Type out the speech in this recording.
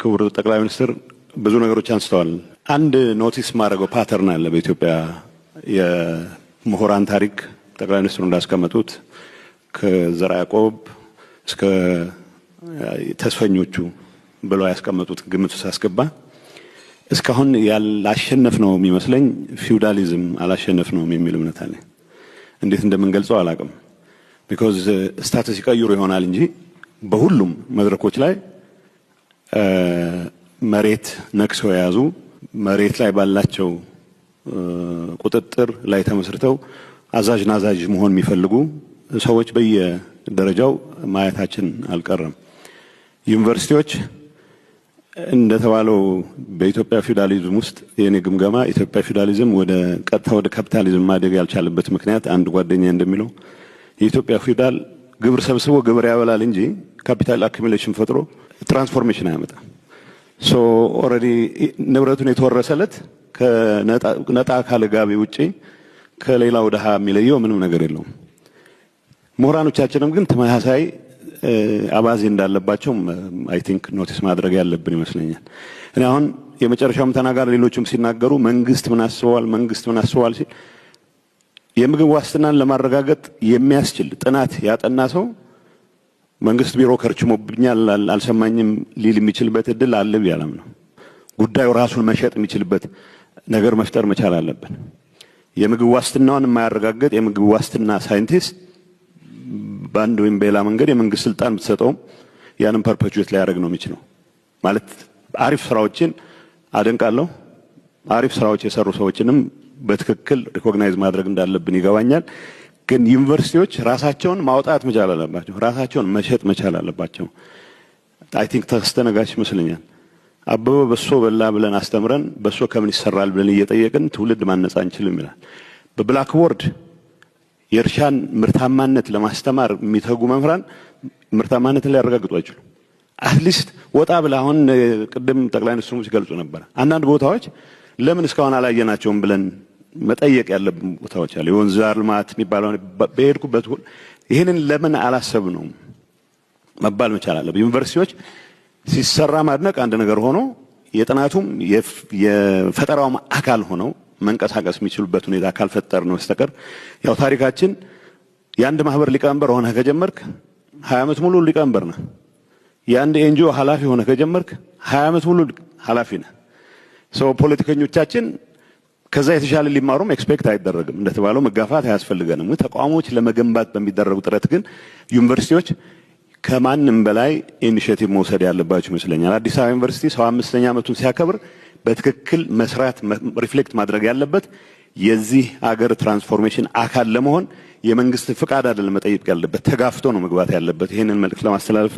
ክቡር ጠቅላይ ሚኒስትር ብዙ ነገሮች አንስተዋል። አንድ notice ማድረገው pattern አለ በኢትዮጵያ የምሁራን ታሪክ። ጠቅላይ ሚኒስትሩ እንዳስቀመጡት ከዘርዓ ያዕቆብ እስከ ተስፈኞቹ ብለው ያስቀመጡት ግምት ውስጥ አስገባ፣ እስካሁን ያላሸነፍነው የሚመስለኝ ፊውዳሊዝም አላሸነፍነውም የሚል እምነት አለኝ። እንዴት እንደምንገልጸው አላውቅም። Because status ይቀይሩ ይሆናል እንጂ በሁሉም መድረኮች ላይ መሬት ነክሰው የያዙ፣ መሬት ላይ ባላቸው ቁጥጥር ላይ ተመስርተው አዛዥ ናዛዥ መሆን የሚፈልጉ ሰዎች በየደረጃው ማየታችን አልቀረም። ዩኒቨርሲቲዎች እንደተባለው በኢትዮጵያ ፊውዳሊዝም ውስጥ፣ የኔ ግምገማ ኢትዮጵያ ፊውዳሊዝም ወደ ቀጥታ ወደ ካፒታሊዝም ማደግ ያልቻለበት ምክንያት፣ አንድ ጓደኛ እንደሚለው የኢትዮጵያ ፊውዳል ግብር ሰብስቦ ግብር ያበላል እንጂ capital accumulation ፈጥሮ transformation አያመጣም። So already ንብረቱን የተወረሰለት ከነጣ ካለ ጋቢ ውጪ ከሌላው ድሃ የሚለየው ምንም ነገር የለውም። ምሁራኖቻችንም ግን ተመሳሳይ አባዜ እንዳለባቸው I think notice ማድረግ ያለብን ይመስለኛል። እኔ አሁን የመጨረሻውም ተናጋሪ ሌሎችም ሲናገሩ መንግስት ምን አስበዋል፣ መንግስት ምን አስበዋል ሲል የምግብ ዋስትናን ለማረጋገጥ የሚያስችል ጥናት ያጠና ሰው መንግስት ቢሮ ከርችሞብኛል፣ አልሰማኝም ሊል የሚችልበት እድል አለ ብዬ አላምንም። ጉዳዩ ራሱን መሸጥ የሚችልበት ነገር መፍጠር መቻል አለብን። የምግብ ዋስትናውን የማያረጋግጥ የምግብ ዋስትና ሳይንቲስት በአንድ ወይም በሌላ መንገድ የመንግስት ስልጣን ብትሰጠውም ያንን perpetuate ሊያደርግ ነው የሚችለው። ማለት አሪፍ ስራዎችን አደንቃለሁ። አሪፍ ስራዎች የሰሩ ሰዎችንም በትክክል recognize ማድረግ እንዳለብን ይገባኛል። ግን ዩኒቨርሲቲዎች ራሳቸውን ማውጣት መቻል አለባቸው። ራሳቸውን መሸጥ መቻል አለባቸው። I think ተከስተ ነጋሽ ይመስለኛል፣ አበበ በሶ በላ ብለን አስተምረን በሶ ከምን ይሰራል ብለን እየጠየቅን ትውልድ ማነጽ አንችልም ይላል። በ blackboard የእርሻን ምርታማነት ለማስተማር የሚተጉ መምህራን ምርታማነትን ሊያረጋግጡ አይችሉም። At least ወጣ ብለህ አሁን ቅድም ጠቅላይ ሚኒስትሩ ሲገልጹ ነበር። አንዳንድ ቦታዎች ለምን እስካሁን አላየናቸውም ብለን መጠየቅ ያለብን ቦታዎች አሉ። የወንዝ ዳር ልማት የሚባለው በሄድኩበት ይህንን ለምን አላሰብነውም መባል መቻል አለብን። ዩኒቨርሲቲዎች ሲሰራ ማድነቅ አንድ ነገር ሆኖ የጥናቱም የፈጠራውም አካል ሆነው መንቀሳቀስ የሚችሉበት ሁኔታ ካልፈጠርን በስተቀር ያው ታሪካችን የአንድ ማህበር ሊቀመንበር ሆነህ ከጀመርክ 20 ዓመት ሙሉ ሊቀመንበር ነህ። የአንድ NGO ኃላፊ ሆነህ ከጀመርክ 20 ዓመት ሙሉ ኃላፊ ነህ። So ፖለቲከኞቻችን ከዛ የተሻለ ሊማሩም expect አይደረግም። እንደተባለው መጋፋት አያስፈልገንም። ተቋሞች ለመገንባት በሚደረጉ ጥረት ግን ዩኒቨርሲቲዎች ከማንም በላይ initiative መውሰድ ያለባቸው ይመስለኛል። አዲስ አበባ ዩኒቨርሲቲ 75ኛ ዓመቱን ሲያከብር በትክክል መስራት፣ reflect ማድረግ ያለበት የዚህ አገር transformation አካል ለመሆን የመንግስት ፍቃድ አይደለም መጠየቅ ያለበት፣ ተጋፍቶ ነው መግባት ያለበት። ይህንን መልእክት ለማስተላለፍ